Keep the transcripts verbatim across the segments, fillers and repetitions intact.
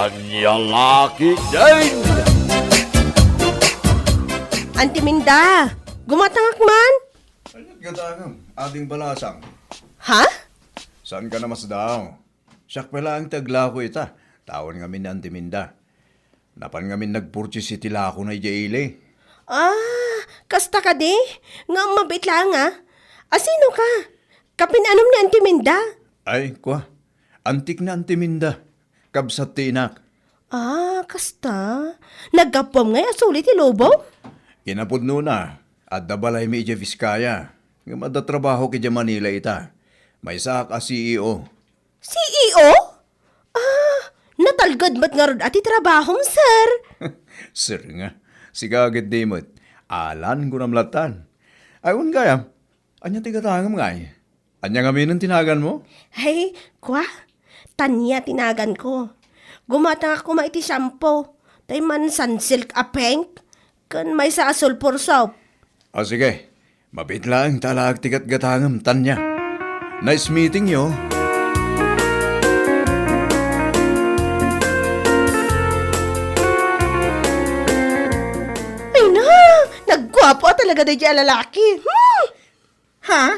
Ania la ketdin? Anti Minda, gumatangak man. Ania't gatangem, Ading Balasang? Ha? Saanka a masdaaw? Siak pay laeng ti aglako ita. Tawen ngamin ni Anti Minda. Napan ngamin nagpurchase iti lakona idiay ili. Ah, kasta kadi? Nga mabiit laeng a? Asino ka? Kapin-anom ni Anti Minda? Ay, kua. Antik ni Anti Minda. Kabsat ti inak. Ah, kasta? Naggapuam ngay a suli ti lubong? Kinapudnona, adda balaymi idiay Vizcaya. Ngem adda trabahok idiay Manila ita. Maysaak a C E O. C E O? Ah, natalged met ngarud a ti trabahom, sir. Sir nga. Sika ketdi met. Alan, kunam lattan. Ay, wen gayam. Ania ti gatangem ngay? Ania ngamin ti naganmo? Ay, kua? Tania ti naganko. Gumatangak koma iti shampoo. Tay man Sunsilk a pink. Ken maysa a sulfur soap. O sige, mabiit laeng ta alaek ti gatgatangem, Tania. Nice meeting you. Ay na! Nagguapo a talaga daydiay a lalaki. Hmm! Ha?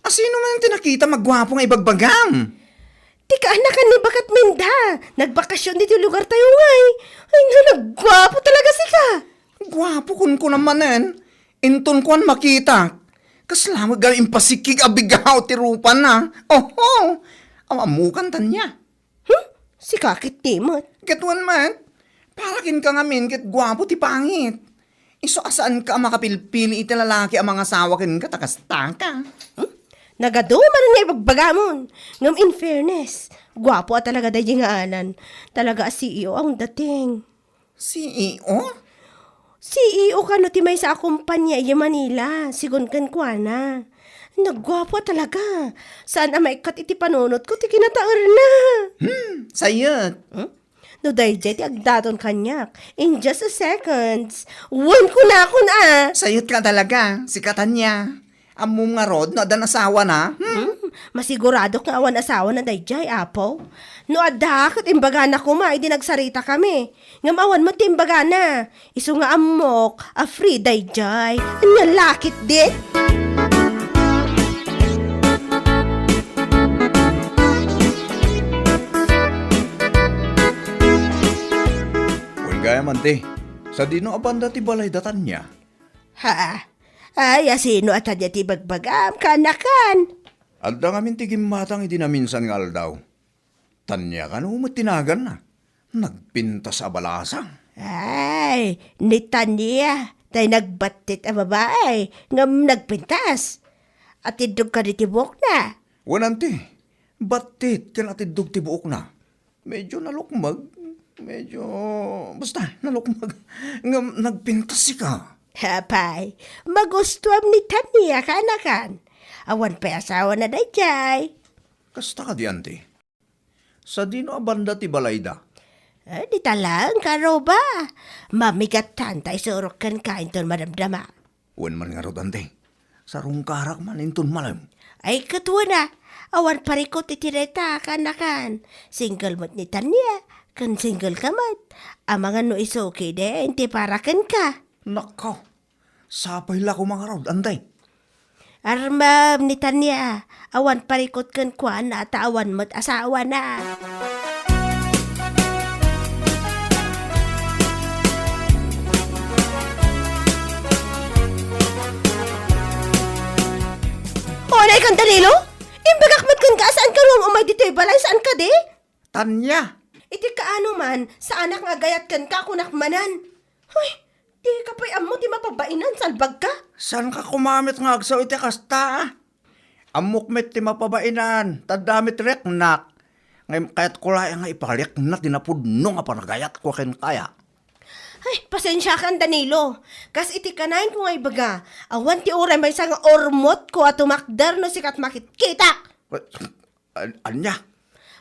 Asino man ti nakitam a guapo nga ibagbagam? Ti kaanakan ni Baket Minda. Nagbakasyon ditoy lugartayo ngay. Ay na, nagguapo talaga sika. Guapo, kunkunam manen. Inton kuan makita. Kasla met nga impasikkig a bigaw ti rupana. Oho! Aw, ammokan, Tania. Hmm? Sika ketdi met. Ket wen met, para kenka ngamin ket guapo ti pangit. Isu a saanka a makapilpili iti lalaki a mangasawa kenka ta kastaka. Hmm? Nagadu manen nga ibagbagamon. Ngem in fairness, guapo a talaga daydiay nga Alan. Talaga a C E O ang dating. C E O? C E O kano ti maysa a kompania idiay Manila, sigun kenkuana. Nagguapo a talaga. Saan a maikkat iti panunotko ti kinataerna. Hmm, sayet. Hmm? No daydiay ti agdaton kaniak, in just a seconds, wen kunakon a. Sayet ka talaga, sika Tania. Ammom ngarud no addan asawana? Hmm? Hmm, masiguradok nga awan asawana daydiay, Apo. No adda, ket imbagana koma idi nagsaritakami. Ngem awan met ti imbagana. Isu nga ammok a free daydiay. Ania la ketdi? Wen gayam, Anti, sadino a banda ti balayda, Tania? Ha? Ay, asino a Tania ti ibagbagam, kaanakan? Adda ngamin ti gimmatang idi naminsan nga aldaw. Tania kano met ti naganna? Nagpintas a balasang. Ay, ni Tania, tay nagbattit a babae, ngem nagpintas. Atiddog kadi ti buokna? Wen, Anti, battit ken atiddog ti buokna. Medyo nalukmeg, medyo, basta, nalukmeg. Ngem nagpintas sika. Apay, magustuam ni Tania, kaanakan. Awan pay asawana daydiay. Kasta kadi, Anti? Sadino a banda ti balayda? Eh, dita laeng, karuba. Mamigattan ta isurok kenka inton madamdama. Wen man ngarud, Anti. Sarungkarak man inton malem. Ay, ket wen a. Awan parikut iti dayta, kaanakan. Single met ni Tania, ken single ka met. Amangan no isu ketdin ti para kenka. Nako, sapay la koma ngarud, Anti. Armem ni Tania, awan parikut kenkuana ta awan met asawana. Unay kan, Danilo? Imbagak met kenka, saan ka nga umay ditoy balay, saan kadi? Tania. Iti kaano man, saanak nga agayat kenka, kunak manen. Hoy, dika pay ammo ti mapabainan, salbagka. Saanka koma met nga agsao iti kasta, a? Ammok met ti mapabainan, ta adda met riknak. Ngem kayatko laeng nga iparikna ti napudno nga panagayatko kenka. Ay, pasensiakan, Danilo. Kas iti kanayon ko nga ibaga, awan ti uray maysa nga urmot ko a tumakder no sika ti makitkitak. An-, ania?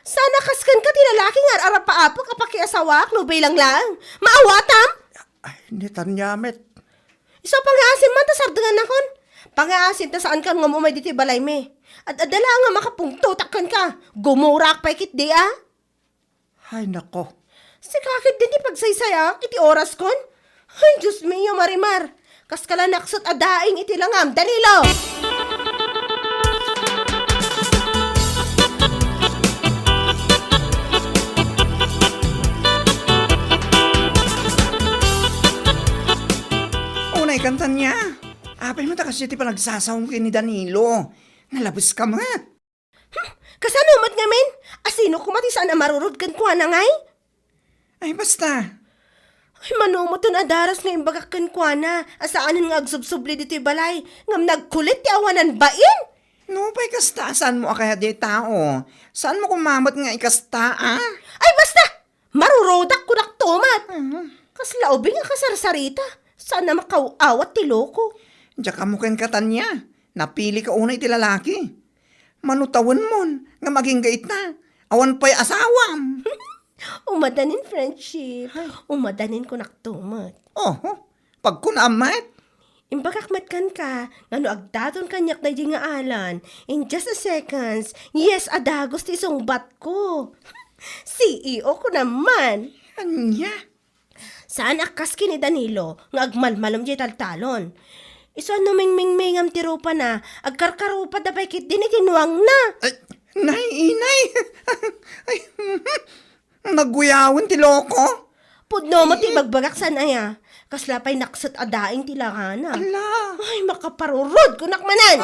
Saan a kas kenka ti lalaki nga ar-arapaapek a pakiasawaak no bilang laeng. Maawatam? Ay, ni Tania met. Isu a pangaasim man ta sardengannakon. Pangaasim ta saankan nga umay ditoy balaymi. Ad-adda laeng nga makapungtotak kenka. Gumurak pay ketdi a. Ay, nako. Sika ketdi ti pagsaysayaak iti oraskon? Ay, Dios mio, Marimar! Kaska la naksot a daing iti langam, Danilo! Unay kan, Tania. Apay met a kasdiay ti panagsasaom ken ni Danilo? Nalabeska met. Hmm, kasano met ngamin? A sino koma ti saan a marurod kenkuana ngay? Ay, basta. Ay, mano met ti adaras nga imbagak kenkuana a saanen nga agsubsubli ditoy balay, ngem nagkulit ti awanan bain? Nupay kasta, saanmo a kayat diay tao? Saanmo koma met nga ikasta, a? Ay, basta! Marurodak, kunak to met. Mhm. Kasla ubing a kasarsarita. Saan a makaw-awat ti loko. Diak ammo kenka, Tania. Napilika unay ti lalaki. Mano tawenmon nga agingga ita? Awan pay asawam. Umadanin friendship. Ay. Umadanin kunak to met. Oho. Pagkunaam met? Imbagak met kenka nga no agdaton kaniak daydi nga Alan, in just a seconds, yes a dagus ti isungbatko. C E O ko naman. Ania? Saan a kas ken ni Danilo nga agmalmalem diay taltalon. Isu a no mingmingmingam ti rupana, agkarkarupatda pay ketdin iti nuangna. Ay, nay, inay. Ay, nagguyawen ti loko. Pudno met ti ibagbagak, saan aya? Kasla pay naksot a daing ti langana. Ala. Ay, makaparurod, kunak manen!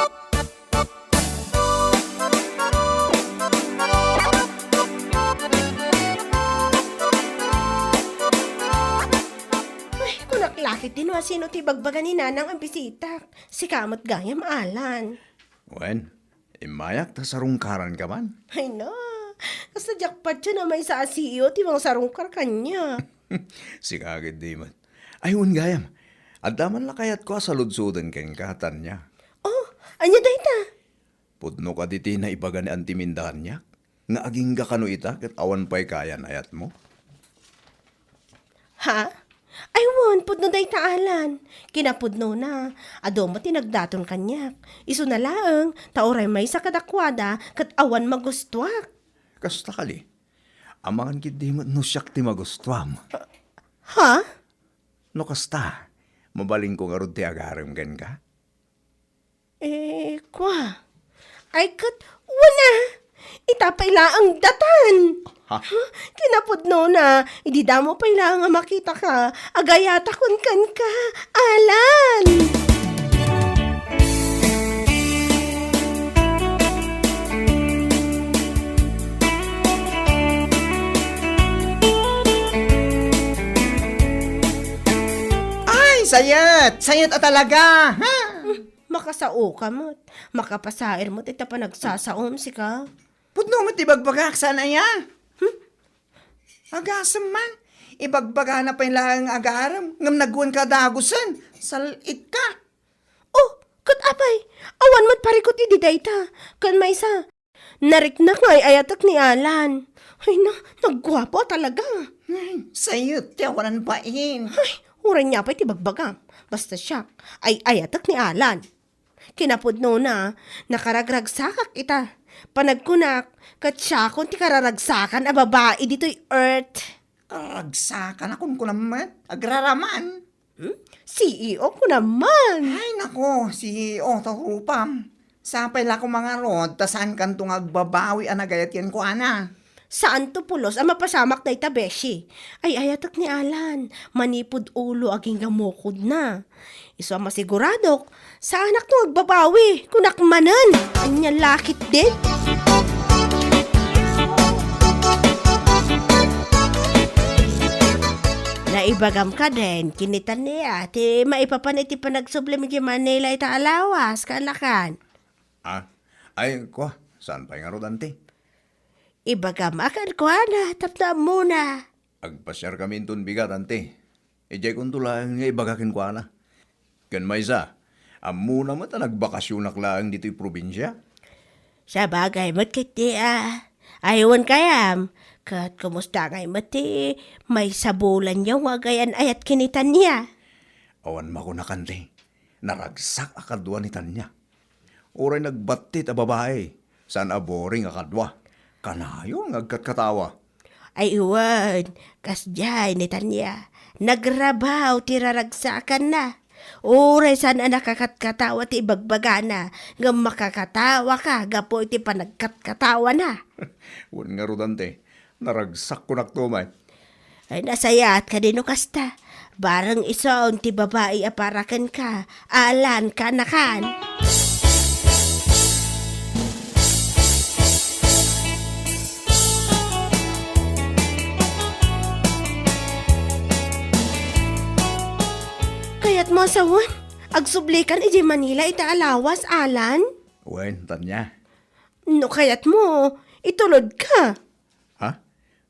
Ay, kunak la ketdin no asino ti ibagbaga ni Nanang a bisitak. Sika met gayam, Alan. Wen, immayak ta sarungkaranka man. Ay na, kasla diak patien a maysa a C E O ti mangsarungkar kaniak. Sika ketdi met. Ay, wen gayam, adda man la kayatko a saludsoden kenka, Tania. Oh, ania dayta? Pudno kadi ti naibaga ni Anti Minda kaniak nga agingga kano ita ket awan pay kayan-ayatmo? Ha? Ay wen, pudno dayta, Alan. Kinapudnona, adu met ti nagdaton kaniak. Isuna laeng, ta uray maysa kadakuada ket awan magustuak. Kasta kadi, amangan ketdi met no siak ti magustuam. Ha? No kasta, mabalinko ngarud ti agarem kenka? Eh, kua. Ay, ket, wen a. Ita pay laeng datan. Ha? Ha? Kinapudnona, idi damo pay laeng a makitaka, agayatakon kenka, Alan. Ay, sayet! Sayet a talaga! Ha? Makasaoka met. Makapasair met ita panagsasaom, sika. Pudno met ti ibagbagak, saan aya? Hmm? Agasem man. Ibagbagana pay laeng agarem, ngem nagwenka dagusen. Sal-itka. Oh, ket apay, awan met parikut idi dayta. Ken maysa, nariknak nga ay-ayatek ni Alan. Ay na, nagguapo a talaga. Ay, sayet ti awanan bain. Ay, uray nia pay ti bagbagam. Basta siak, ay-ayatek ni Alan. Kinapudnona, nakaragragsakak ita. Panagkunak, ket siakon ti kararagsakan a babai ditoy earth. Kararagsakan a kunkunam met? Agraraman? Hmm? C E O ko naman. Ay, nako, C E O ta rupam. Sapay la koma ngarud ta saankanto nga agbabawi a nagayat kenkuana. Saanto pulos a mapasamak dayta, beshi. Ay-ayatek ni Alan, manipud ulo agingga mukodna. Isu a masiguradok, saanakto nga agbabawi, kunak manen. Ania la ketdin? Naibagam kadin, ken ni Tania, ti maipapan iti panagsublim idiay Manila ita a lawas, kaanakan. Ah, ay, kua, saan pay ngarud, anti? Ibagam a kenkuana tapno ammona. Agpasiarkami inton bigat, anti. Idiaykonto laeng nga ibaga kenkuana. Ken maysa, ammona met a nagbakasionak laeng ditoy probinsia. Sabagay met ketdi a. Ay, wen gayam, ket kumusta ngay met ti maysa bulanyo nga agayan-ayat ken ni Tania? Awan makunak, anti. Naragsak a kadua ni Tania. Uray nagbattit a babai, saan a boring a kadua. Kanayon nga agkatkatawa. Ay wen, kasdiay ni Tania. Nagrabaw ti raragsakanna. Uray saan a nakakatkatawa ti ibagbagana, ngem makakatawaka gapu iti panagkatkatawana. Wen ngarud, Ante, naragsak kunakto met. Ay, nasayaat kadi no kasta. Bareng isun ti babai a para kenka, Alan, kaanakan. Kayatmo a sawen, agsublikan idiay Manila ita a lawas, Alan? Wen, Tania. No kayatmo, itulodka. Ha?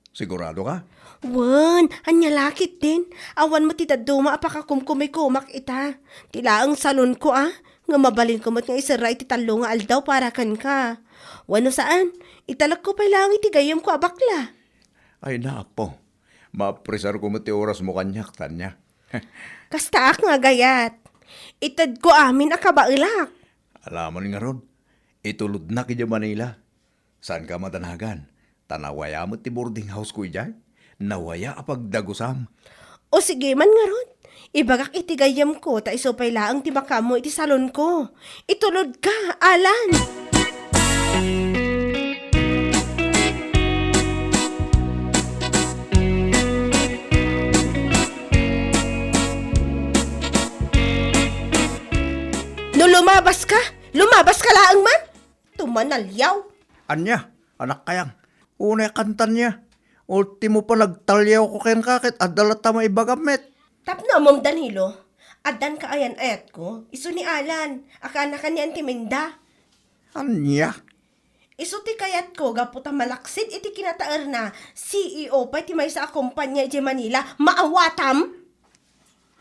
Sigurado ka? Wen, ania la ketdin? Awan met ti dadduma a pakakumkumikomak ita. Ti laeng salonko a, nga mabalinko met nga iserra iti tallo nga aldaw para kenka. Wenno saan, italekko pay laeng iti gayyemko a bakla. Ay, Apo. Maapresarko met ti orasmo kaniak, Tania. Kastaak nga agayat. Itedko amin a kabaelak. Alaman ngarud, itulodnak idiay Manila. Saanka a madanagan, ta nawaya met ti boarding house-ko idiay. Nawaya a pagdagusam. O sige man ngarud, ibagak iti gayyemko ta isu pay laeng ti makaammo iti salonko. Itulodka, Alan! No lumabaska, lumabaska laeng man! Tumanaliaw. Ania, anak kayang? Unay kan, Tania. Ultimo pa nagtaliawko kenka ket adda latta maibagam met. Tapno ammom, Danilo, addan kaayan-ayatko, isu ni Alan, a kaanakan ni Auntie Minda. Ania? Isu ti kayatko gapu ta malaksid iti kinataerna, C E O pay ti maysa a kompania idiay Manila, maawatam?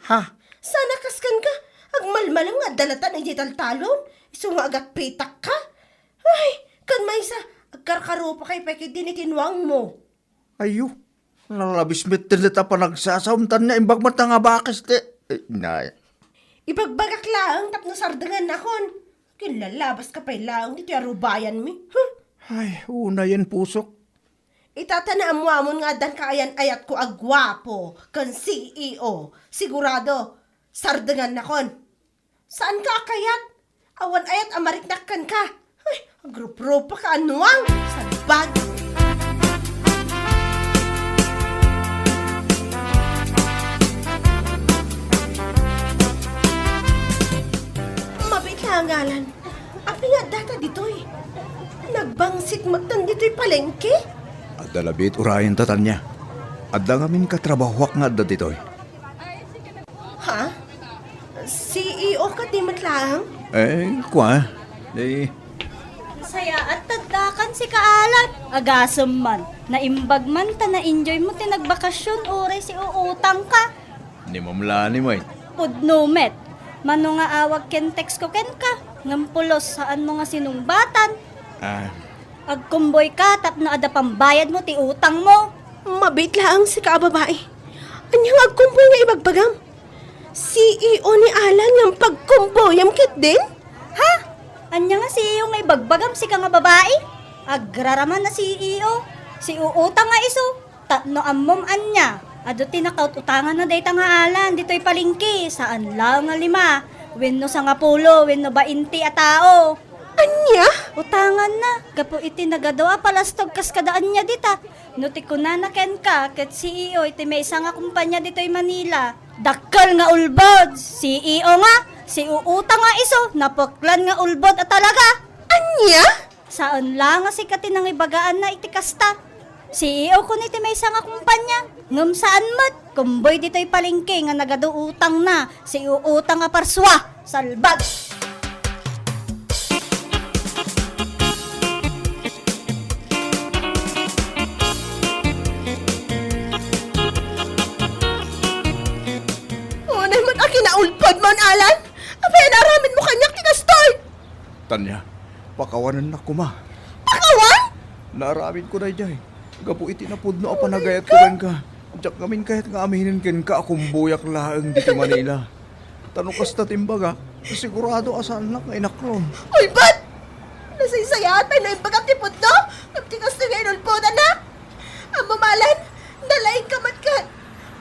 Ha? Saan a kas kenka, agmalmalem nga adda latta idiay taltalon, isu nga agatpitakka. Ay, ken maysa, agkarkarupakay pay ketdin iti nuangmo. Ayyo, nalabis met ti deta panagsasaom, Tania, imbag met nga bakes ti, eh, nay. Ibagbagak laeng tapno sardengannakon. Kinlalabaska pay laeng ditoy a rubayanmi. Huh? Ay, unayen pusok. Ita ta naammoamon nga addan kaayan-ayatko a guapo ken C E O. Sigurado, sardengannakon. Saanka a kayat? Awan ayat a mariknak kenka. Ay, agruprupa ka, anuang! Salbag! Mabiit la a ngalan. Apay nga addata ditoy? Nagbangsit met ditoy palengke? Adda labi ti urayenta, Tania. Adda ngamin katrabahoak nga adda ditoy. Ha? C E O ka di met laeng? Eh, kua. Eh. Sayaat taddakan sika, Alan. Agasem man. Naimbag man ta na-enjoy mo ti nagbakasyon, uray si uutang ka. Ni Ma'am Lani, may. Pudno met. Mano nga awag ken text ko kenka, ngem pulos saan mo nga sinungbatan. Ah. Agkumboy ka tapno adda pambayad mo ti utang mo. Mabiit laeng sika a babai. Ania nga agkumboy nga ibagbagam? C E O ni Alan nga pagkumboyam ketdin? Ha? Ania nga C E O nga ibagbagam, sika nga babai? Agraraman a C E O. Si uutang nga isu. Tapno ammom ania, adu ti nakaut-utanganna dayta nga Alan ditoy palengke, saan laeng nga lima, wenno sangapulo, wenno bainte a tao. Ania? Utanganna, gapu iti nagadu a palastog kas kada ania dita. No ti kunana kenka, ket C E O iti maysa nga kompania ditoy Manila. Dakkel nga ulbod, C E O nga, si uutang nga isu, napuklan nga ulbod a talaga. Ania? Saan la nga sika ti nangibagaanna iti kasta. C E O kun iti maysa nga kompania, ngem saan met, kumboy ditoy palengke nga nagadu utangna, si uutang a parsua, salbag! Unay met a kinaulpod mo, Alan? Apay a naaramid mo kaniak ti kastoy? Tania, pakawanennak koma. Pakawan? Naaramidko daydiay. Gapu iti napudno a panagayatko kenka, diak ngamin kayat nga aminen kenka a kumboyak laeng ditoy Manila. Ta no kasta ti imbagak, sigurado a saannak nga inaklon. Ulbod! Nasaysayaat pay no imbagam ti pudno, ngem ti kastoy nga inulpodannak. Ammom a Alan, nalaing ka met ket.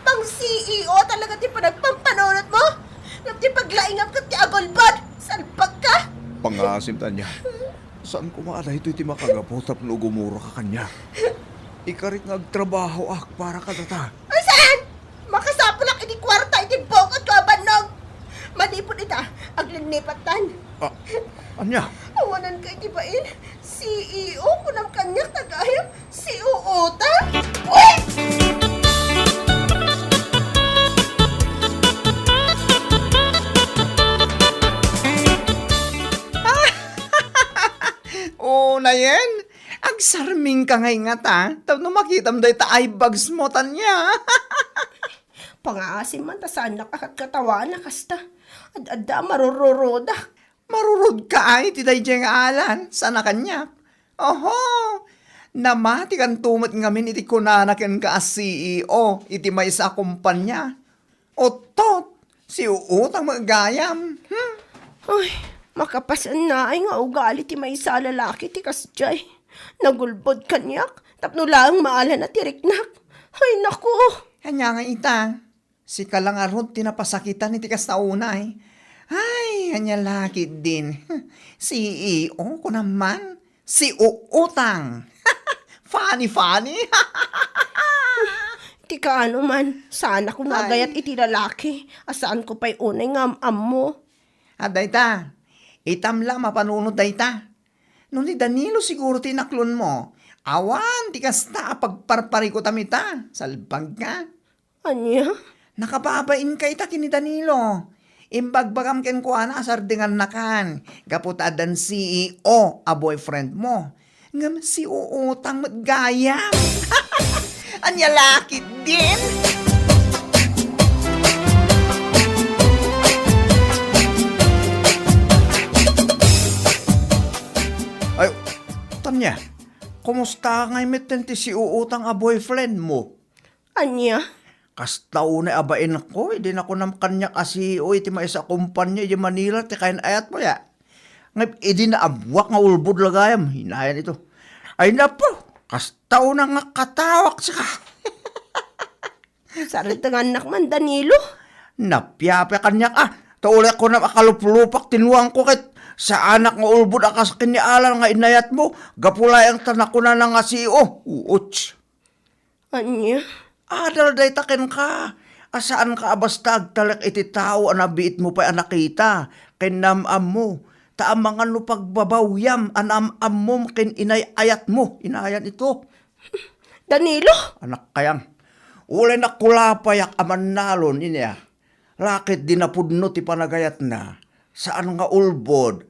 Pang-C E O talaga ti panagpampanunot mo. Ngem ti paglaingam ket ti agulbod. Salbag ka. Pangaasim, Tanya. Saan koma a daytoy ti makagapu tapno gumura ka kaniak. Ikarik nga agtrabahoak para kadata. Ay, saan? Makasapulak iti kuarta iti bukod ko a bannog. Manipud ita, aglinnipat tan. Ah, ania? Awanan ka iti bain. C E O, kunam kaniak, tagayam. Si Uutang? Pwes! Unayen, agsarming ka ngay ngata, tapno makitam dayta eye bags mo, Tanya. Pangaasim man ta saannak a katkatawanak kasta. Ad-adda a marururodak. Marurod ka ay ti daydiay nga Alan, saan a kaniak? Oho! Namatikanto met ngamin iti kunana kenka a C E O iti maysa a kumpanya. Uttot, si Uutang met gayam. Hmm? Ay, makapasennaay nga ugali ti maysa a lalaki ti kasdiay. Nagulbod kaniak, tapno laeng maala na ti riknak. Ay, naku! Ania nga ita? Sika la ngarud ti napasakitan iti kasta unay. Ay, ania la ketdin. C E O kunam man. Si Uutang. Funny, funny. Ti kaano man, saan ako nagayat iti lalaki a saan ko pay unay nga am-ammo. Adda ita, itam la mapanunot dayta. No ni Danilo siguro ti inaklonmo, awan ti kasta a pagparparikutam ita. Salbag ka. Ania? Nakababain ka ita ken ni Danilo. Imbagbagam kenkuana a sardengannakan gapu ta addan C E O a boyfriend mo. Ngem si Uutang met gayam. Ania la ketdin? Ay, Tanya, kumusta ngay metten ti si Uutang a boyfriend mo? Ania? Kasta unay a bainko, idi nakunam kaniak a C E O iti maysa a kumpanya iti Manila ti kain-ayatmo, ya. Ngem idi naammoak nga ulbod la gayam, inayan ito. Ay napo, kasta unay nga katawak sika. Sardengannak man, Danilo. Napiapia kaniak, ah. Ta uliak kunam a kaluplupak ti nuangko ket saanak nga ulbod a kas ken ni Alan nga inayatmo, gapu laeng ta nakunana nga C E O. Ouch. Ania? Adal dayta kenka, a saanka a basta agtalek iti tao a nabiitmo pay a nakita ken naam-ammo, ta amangan no pagbabawyam a naam-ammom ken inay-ayatmo, inayan ito. Danilo? Anak kayam, ulay nakulapayak a mannalon, inia. Lakit di napudno ti panagayatna, saan nga ulbod,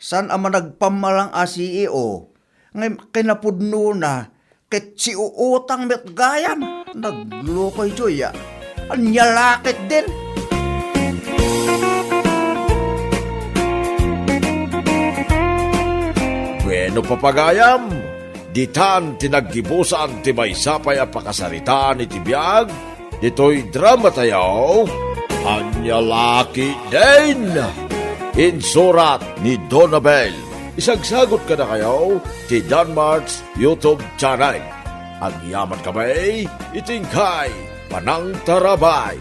saan a managpammalang a C E O, ngem kinapudnona ket si Uutang met gayam. Naglokoy, Joya. Ania la ketdin? Bueno, papagayam, ditan ti naggibusan ti maysa pay a pakasaritaan iti biag. Ditoy drama tayo, Ania la ketdin? Insurat ni Donabel. Isagsagot kadakayo ti Danmart's YouTube channel. Agyaman kami iti inkay panangtarabay.